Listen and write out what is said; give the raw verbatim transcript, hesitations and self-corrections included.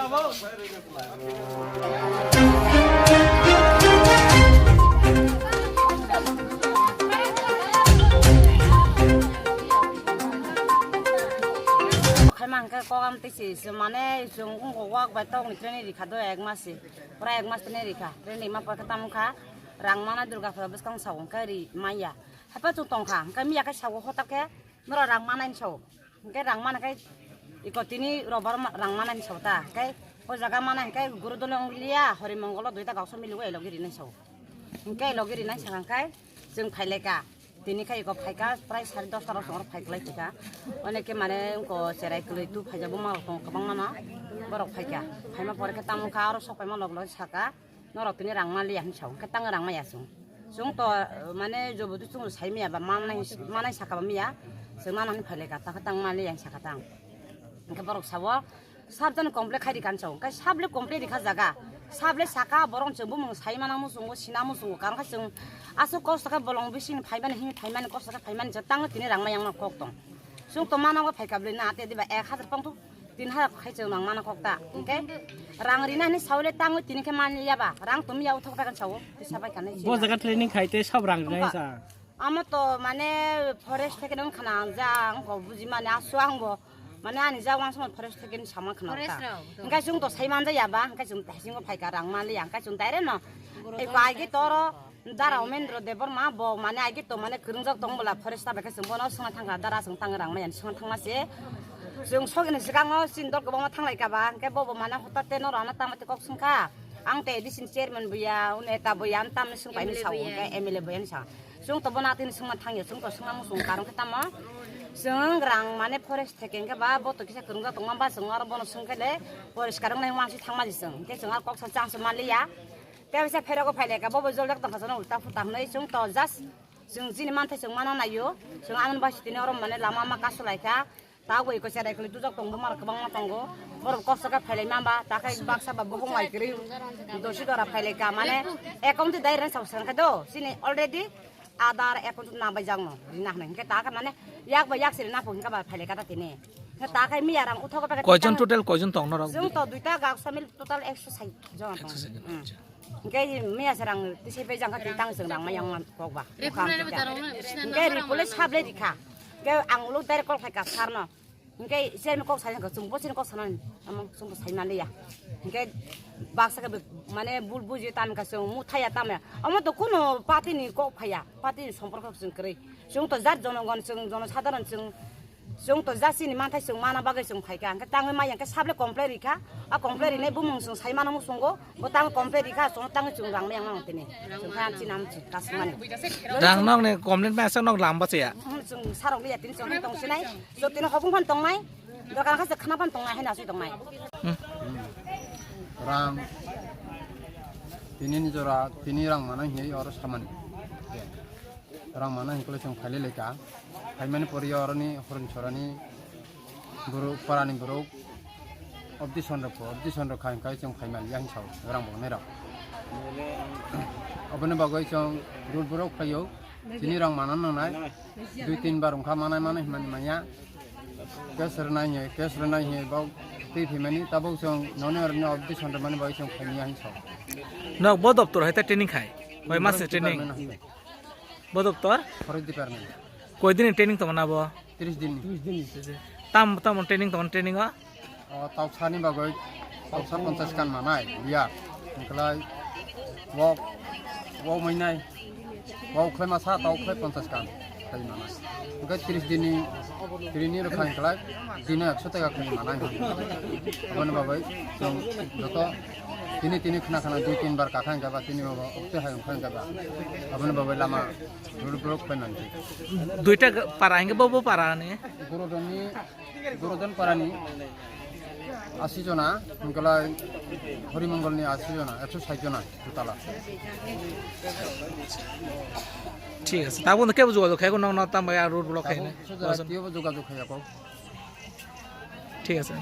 Khaima hwnkhe kok amtwi se, se mane chwng wngkok wak bai tok ni train rikha do ek mas se. Pura ek mas train rikha. Train rima pore khe tamo kha rang mana Durga Pura bwskang sa hwnkhe ri manya. Haiphano chwng tongkha, hwnkhe miya khe sao hotak khe norok rang manai sao. Hwnkhe rang mana khe iko tini robar ma-, rang manai sao ta. Hwnkhe o jaga mana hwnkhe Gurudolo wng liya, Horimongolo duita gausa miligo elogi rinai sao. Hwnkhe elogi rinai sakha hwnkhe chwng phailaika. Tini khe iko phaika, prai sare dosta rok chwng oro phaiklai thika. Oneke mane wngko cherai kwlwi tu phaijak buma rok tongo kwbangma no. Borok phaika. Phaima pore khe tamo kha oro sok paima log log saka. Norok tini rang manliya hinwi sao, hwnkhe tang rang maya chwng. Chwng to, eh, mane jobodi chwng sai maya ba manai, manai saka ba maya, chwng nana hinwi phailai ka, takhe tang manliya hinwi saka tang. Hwnkhe borok sao, sab jani complain khai rikha hinwi sao, hwnkhe sable complain rikha jaga, sable saka borok chwng bumung sai mana muchungo, sina muchungo, karon khe chwng aswk kosto khe bolong bising phaimani hinwi phaimani kosto khe phaimani je tang tini rang maya wngna kok tong. Chwng to mana bo phaika bwlwi na, te diba ek hazar pang thuk. Tin ha khai chwng nang mana kok ta. Hwnkhe rang rina hinwi sawi le tangwi tini khe manliya ba. Rang tumi ya uthok ta kan sawo. Tisa bai kan. Bo jaga training khai te sab rang rina sa. Amo to mane forest theke nang khana ja ang ko buji mane asu ang bo. Mane ani ja wang sama forest theke ni sama khana ta. Forest rok to. Hwnkhe chwng to sai man ja ya ba. Hwnkhe chwng thaisingo phaika rang manliya. Hwnkhe chwng direct no. Ei bai ge toro. Dara Omendro Debbarma bo mane agi to mane kwrwngjak tong bwla forest ta bai khe chwng bono swngna thangkha dara chwng tang rang maya swngna thangma se chwng sogini swkango chini dol kwbangma thanglai ka ba hwnkhe bobo mane hotate no rana tangma kok swngkha ang te addition chairman buya uno eta buya ang tamni swngpai ni sao hwnkhe M L A buya ni sao chwng to bono atini swngna thangya chwng to swngna muchung karong khe tamo chwng rang mane forest theke hwnkhe ba bo to kisa kwrwngjak tongma ba chwng aro bono swngkhe le poriskar wngnai uansuk thangma di chwng hwnkhe chwng aro kok sa chang se manliya. Tei waisa pherego phailai ka, bobo joljak tongkha, jono ulta phuta hwnwi chwng to just chwng chini manthai chwng mano naio, chwng amoni bai sitini oro mane lama ma kasu lai kha, ta bai ko cherai kwlwi dujak tongo, mar kwbangma tongo, borok kosto khe phailai mamba, ta khe baksa ba bukhung bai kwrwi dosi dora phailai ka, mane account dai ren sa sang khe do, chini already Aadhaar account na bai jak no, rina hwnwi hwnkhe ta khe mane yak bai yak siri na pho hwnkhe ba phailai ka ta tini, hwnkhe ta khe miya rang uthogo packet. Koijon ta total koijon tong norok? Chwng to duita gak samil total ekso sait jon tong. Ekso sait jon, hmm. Acha. Hingke miya serang tisai pai jangka twi tang seng rang mayang man kok ba. Report nai bo tarong na, sina. Hingke na report le sable rikha. Hingke ang ulo direct call khaika sir no. Hingke sir ni kok sai jangka chwng bo sini kok sanani. Amang chwng bo sai maliya. Hingke baksa ke mane bul buji tan ka chwng mu thaya tam ya. Amo to kuno party ni kok phaya. Party ni somporko chwng kwrwi. Chwng to jat jonogon chwng jono sadharon chwng Chwng to jasini manthai chwng mana bagwi chwng phaikha, hwnkhe tangwi maya hwnkhe sable complain rikha, a complain rinai bumung chwng sai mano muchungo, bo tangwi complain rikha, chwng tangwi chwng rang maya wngmano tini, chwng khe ang chini amchi kasumani. Rang nokni complain maya sak nok lamba chaya. Hmm, chwng sarok liya tini chwng tong sinai, chwng tini hopung phan tongnai, dokan kha chwng khna phan tongnai, haino aswi tongnai. Hmm. Rang tini ni jora, tini rang mana hinwi oro samani. Rang mana hingkhe chwng phailai lai ka. Phaimani poriyo oroni Horon Sorani borok, parani borok, objection rok pho, objection rok kha hingkhe chwng phaimani yang sao, rang bo nai rok. Oboni bagwi chwng rul borok phaio, chini rang mana nangnai, dui tin bar wngkha manai manai hwnmani manya. Case rwnai hwnwi, case rwnai hwnwi bo twi phaimani, tabuk chwng noni oroni objection rwmani bagwi chwng phaimani yang sao. Nok bo doptor hai ta training khai? Koi mas ni training? Department hai. Bo doptor? Forest department. Koi din ni training tongna bo? Tris din ni. Tam, tam training tong training o? O, tau sani bagwi, tau sa ponchas kan manai, ya. Hingkhlai, wok, wok mainai, wok khlai masa, tau khlai ponchas kan, khlai manai. Hingkhe tris din ni, trini rwkha hingkhlai, dino ekso taka khlai manai. Aboni bagwi, chwng joto, tini tini khna khna, dui tin bar kakha hingkhe ba, tini bo, okte hai wngkha hingkhe ba. Aboni bagwi lama, Rul borok khlai mankhe. Duita para hingke bo, bo para ni? Gorodon ni, Gorodon para ni asi jona, hingkhe lai Horimongol ni asi jona, ekso sait jona totala. Thik ase. Tabuk no kebo jogajog khai ko nong no tam bai rul borok khai ne. Sujara tiyo bo jogajog khai ko. Thik ase.